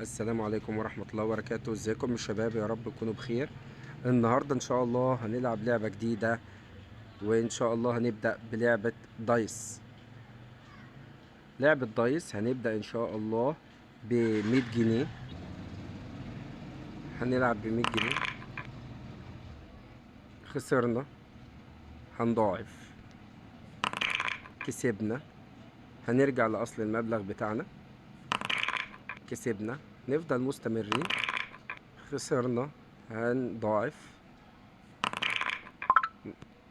السلام عليكم ورحمة الله وبركاته. ازيكم يا شباب؟ يا رب تكونوا بخير. النهاردة ان شاء الله هنلعب لعبة جديدة، وان شاء الله هنبدأ بلعبة dice. لعبة dice هنبدأ ان شاء الله ب100 جنيه. هنلعب ب100 جنيه. خسرنا هنضاعف، كسبنا هنرجع لأصل المبلغ بتاعنا، كسبنا نفضل مستمرين، خسرنا هنضاعف،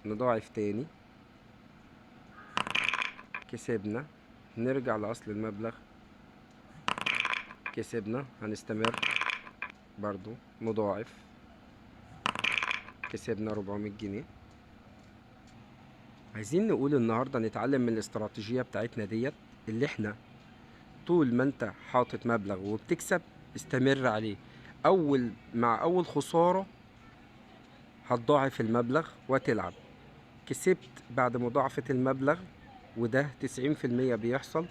نضاعف تاني، كسبنا نرجع لأصل المبلغ، كسبنا هنستمر برضو نضاعف، كسبنا 400 جنيه. عايزين نقول النهاردة نتعلم من الاستراتيجية بتاعتنا ديت، اللي احنا طول ما انت حاطط مبلغ وبتكسب استمر عليه. مع اول خسارة هتضاعف المبلغ وتلعب. كسبت بعد مضاعفة المبلغ، وده 90% بيحصل،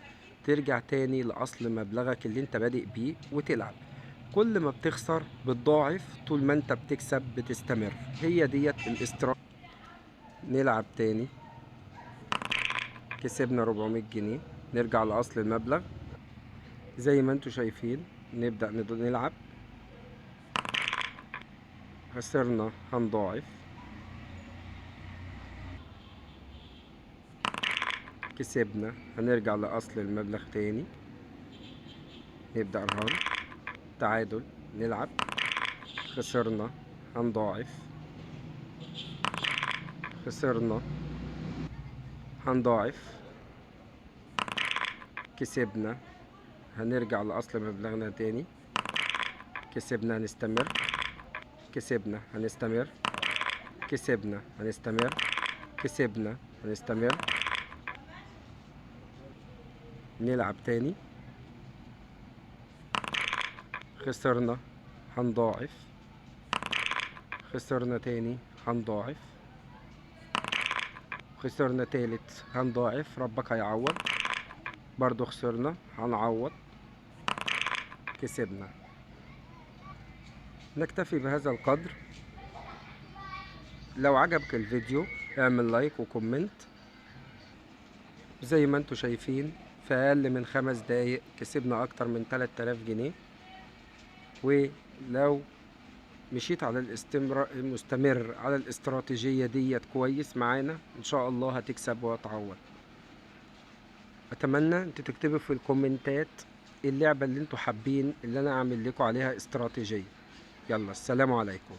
ترجع تاني لأصل مبلغك اللي انت بادئ بيه وتلعب. كل ما بتخسر بتضاعف، طول ما انت بتكسب بتستمر. هي ديت الاستراتيجية. نلعب تاني، كسبنا 400 جنيه، نرجع لأصل المبلغ زي ما انتوا شايفين. نبدأ نلعب، خسرنا هنضاعف، كسبنا هنرجع لأصل المبلغ تاني، نبدأ رهان، تعادل، نلعب، خسرنا هنضاعف، خسرنا هنضاعف، كسبنا هنرجع لأصل مبلغنا تاني، كسبنا هنستمر، كسبنا هنستمر، كسبنا هنستمر، كسبنا هنستمر، نلعب تاني، خسرنا هنضاعف، خسرنا تاني هنضاعف، خسرنا تالت هنضاعف، ربك هيعوض، برضو خسرنا هنعوض، كسبنا. نكتفي بهذا القدر. لو عجبك الفيديو اعمل like و comment. زي ما انتوا شايفين في اقل من 5 دقايق كسبنا اكتر من 3000 جنيه. ولو مشيت على المستمر على الاستراتيجية ديت كويس معانا ان شاء الله هتكسب وتعوض. اتمنى انتوا تكتبوا في الكومنتات اللعبة اللي انتوا حابين اللي انا اعمل لكم عليها استراتيجية. يلا السلام عليكم.